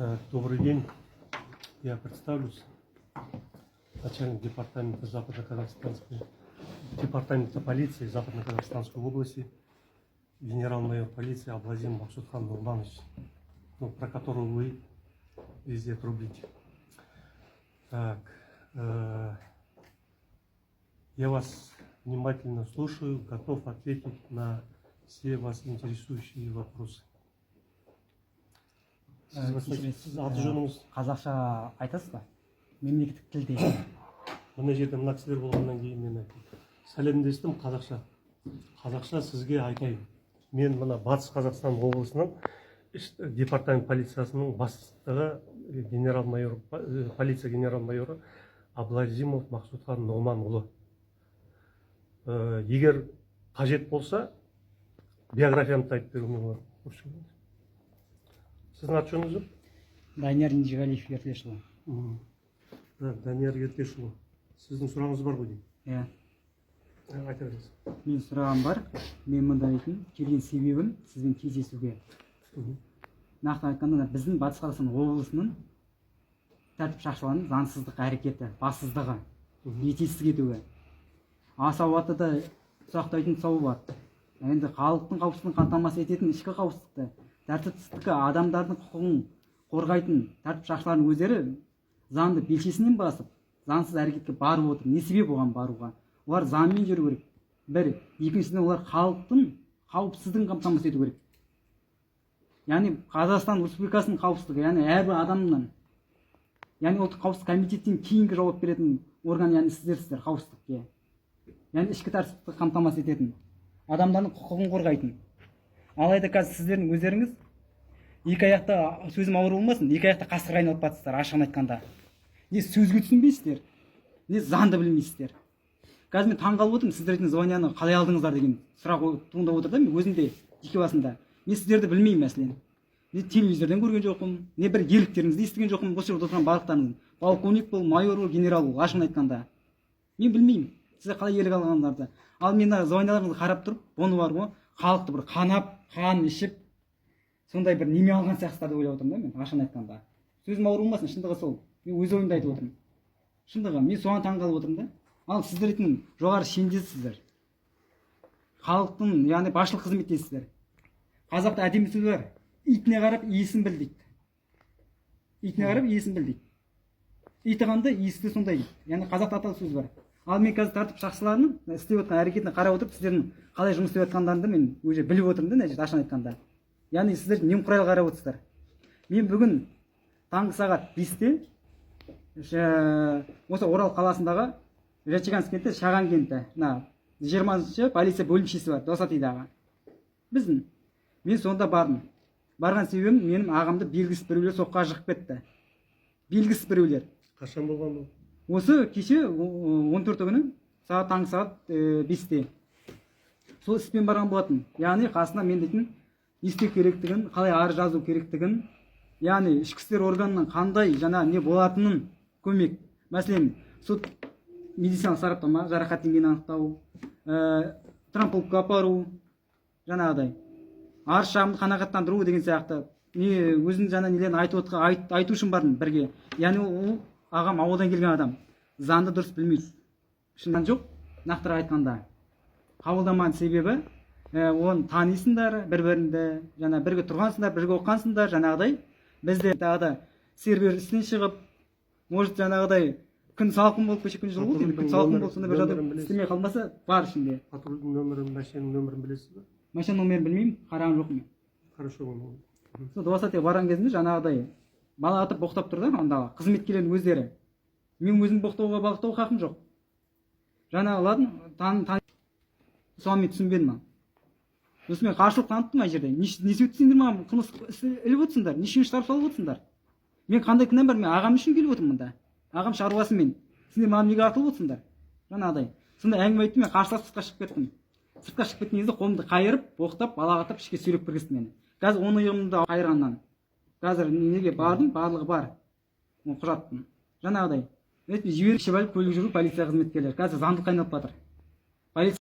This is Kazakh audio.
Так, добрый день. Я представлюсь. Начальник департамента Западно-Казахстанской, департамента полиции Западно-Казахстанской области, генерал-майор полиции Аблазин Максутхан Нурманович, ну, про которого вы везде трубите. Так, я вас внимательно слушаю, готов ответить на все вас интересующие вопросы. Сіз бастайсыз. Кешіресіз, Сіз аты жөніңіз? Қазақша айтасыз ба, мемлекеттік тілде? Мына жерде мына кісілер болғаннан кейін мен айттым, сәлемдестім қазақша. Қазақша сізге айтайын: мен мына Батыс Қазақстан облысының департамент полициясының бастығы, генерал-майор, полиция генерал-майоры Аблазимов Мақсұтхан Нұғманұлы. Егер қажет болса, биографиямды да айтып беруіме болады. Сіздің аты жөніңіз кім? Данияр Инжиғалиев Ертешұлы. Так, Данияр Ертешұлы, сіздің сұрағыңыз бар ғой деймін. Иә. Айта беріңіз. Мен сұрағым бар. Мен мында дейтін келген себебім сізбен кездесуге, нақты айтқанда, мына біздің Батыс Қазақстан облысының тәртіп сақшыларының заңсыздық әрекеті, бассыздығы, етексіздік етуі. Асауатты да ұсақтайтын тұсауы бар. Енді халықтың қауіпсіздігін қамтамасыз ететін, ішкі қауіпсіздікті, тәртіпсіздікті, адамдардың құқығын қорғайтын тәртіп сақшыларының өздері заңды белшесінен басып, заңсыз әрекетке барып отыр. Не себеп оған баруға? Олар заңмен жүру керек, бір. Екіншіден, олар халықтың қауіпсіздігін қамтамасыз ету керек, яғни Қазақстан Республикасының қауіпсіздігі, яғни әрбір адамның, яғни Ұлттық қауіпсіздік комитеттен кейінгі жауап беретін орган, яғни сіздерсіздер қауіпсіздікке, яғни ішкі тәртіпті қамтамасыз ететін, адамдардың құқығын қорғайтын. Алайда қазір сіздердің өздеріңіз екі аяқта, сөзім ауыр болмасын, екі аяқта қасқырға айналып батырсыздар. Ашығын айтқанда, не сөзге түсінбейсіздер, не заңды білмейсіздер. Қазір мен таңқалып отырмын, сіздердің званияны қалай алдыңыздар деген сұрақ туындап отыр да. Мен өзімде жеке басымда, мен сіздерді білмеймін. Мәселен, не телевизордан көрген жоқпын, не бір ерліктеріңізді естіген жоқпын. Осы жерде отырған барлықтарыңыздың, полковник бол, майор бол, генерал бол, ашығын айтқанда, мен білмеймін сіздер қалай ерлік алғандарыңызды. Ал мен мына званияларыңызды қарап тұрып, бұны бар ғой, халықты бір қанап, қан ішіп, сондай бір неме алған сияқтысыздар деп ойлап отырмын да мен. Ашығын айтқанда, сөзім ауыр болмасын, шындығы сол. Мен өз ойымды айтып отырмын, шындығы. Мен соған таңқалып отырмын да. Ал сіздер дейтін жоғары шендесіздер, халықтың, яғни басшылық қызметтесіздер. Қазақта әдемі сөз бар: «Итіне қарап иесін біл», – дейді. «Итіне қарап иесін біл», – дейді. Иті қандай, иісі де сондай дейді. Яғни қазақта аталы сөз бар. Ал мен қазір тәртіп сақшыларының істеп жатқан әрекетіне қарап отырып, сіздердің қалай жұмыс істеп жатқандарыңды мен уже біліп отырмын да мына жерде. Ашығын айтқанда, яғни сіздер немқұрайлы қарап отырсыздар. Мен бүгін таңғы сағат 5-те осы Орал қаласындағы Зачаганск кенті, Шаған кенті, мына 20-шы полиция бөлімшесі бар Досатидағы біздің, мен сонда бардым. Барған себебім, менің ағамды белгісіз біреулер соққыға жығып кетті, белгісіз біреулер. Қашан болған бұл? Осы кеше, 14-і күні, сағат таңғы сағат 5-те. Сол іспен барған болатын. Яғни қасына мен дейтін не істеу керектігін, қалай арыз жазу керектігін, яғни ішкі істер органының қандай жаңа не болатынын көмек, мәселен, сот медициналық сараптама, жарақат деңгейін анықтау, травмпунктқа апару, жаңағыдай арыз шағымды қанағаттандыру деген сияқты не өзінің жаңа нелерін айтып отқа, айту үшін бардым бірге. Яғни ол ағам ауылдан келген адам, заңды дұрыс білмейді. Шындан жоқ, нақтырақ айтқанда, қабылдамаған себебі, оны танисыңдар, бір біріңді, жаңа бірге тұрғансыңдар, бірге оқығансыңдар. Жаңағыдай бізде тағы да сервер істен шығып, может, жаңағыдай күн салқын болып, кеше күн жылы болды енді, күн салқын болып, сондай бір жағдай Нөмірін білесіз? істемей қалмаса бар ішінде. Патрульдің нөмірін, машинаның нөмірін білесіз ба? Машина номерін білмеймін, қараған жоқпын мен. Хорошо, оны Сол Двадцатыйға барған кезімде жаңағыдай бала атып, боқтап тұр да андағы қызметкерлердің өздері. Мен өзім боқтауға, балықтауға хақым жоқ. Жаңағы, ладно, тан тан соған мен түсінбедім. Ал сосын мен қарсылық таныттым ана жерде. Не себепті сендер маған қылмыстық іс іліп отырсыңдар, не үшін штраф салып отырсыңдар? Мен қандай кінәм бар? Мен ағам үшін келіп отырмын мында, ағам шаруасымен. Сендер маған неге атылып отырсыңдар? Жаңағыдай сондай әңгіме айттым. Мен қарсыласып сыртқа шығып кеттім. Сыртқа шығып кеткен кезде қолымды қайырып, боқтап, балағаттап, ішке сүйреп кіргізді мені. Қазір оң иығымды қайырғаннан қазір неге бардым, барлығы бар ол құжаттың. Жаңағыдай жіберіп, ішіп алып көлік жүру полиция қызметкерлері қазір заңдылыққа айналып жатыр. Полиция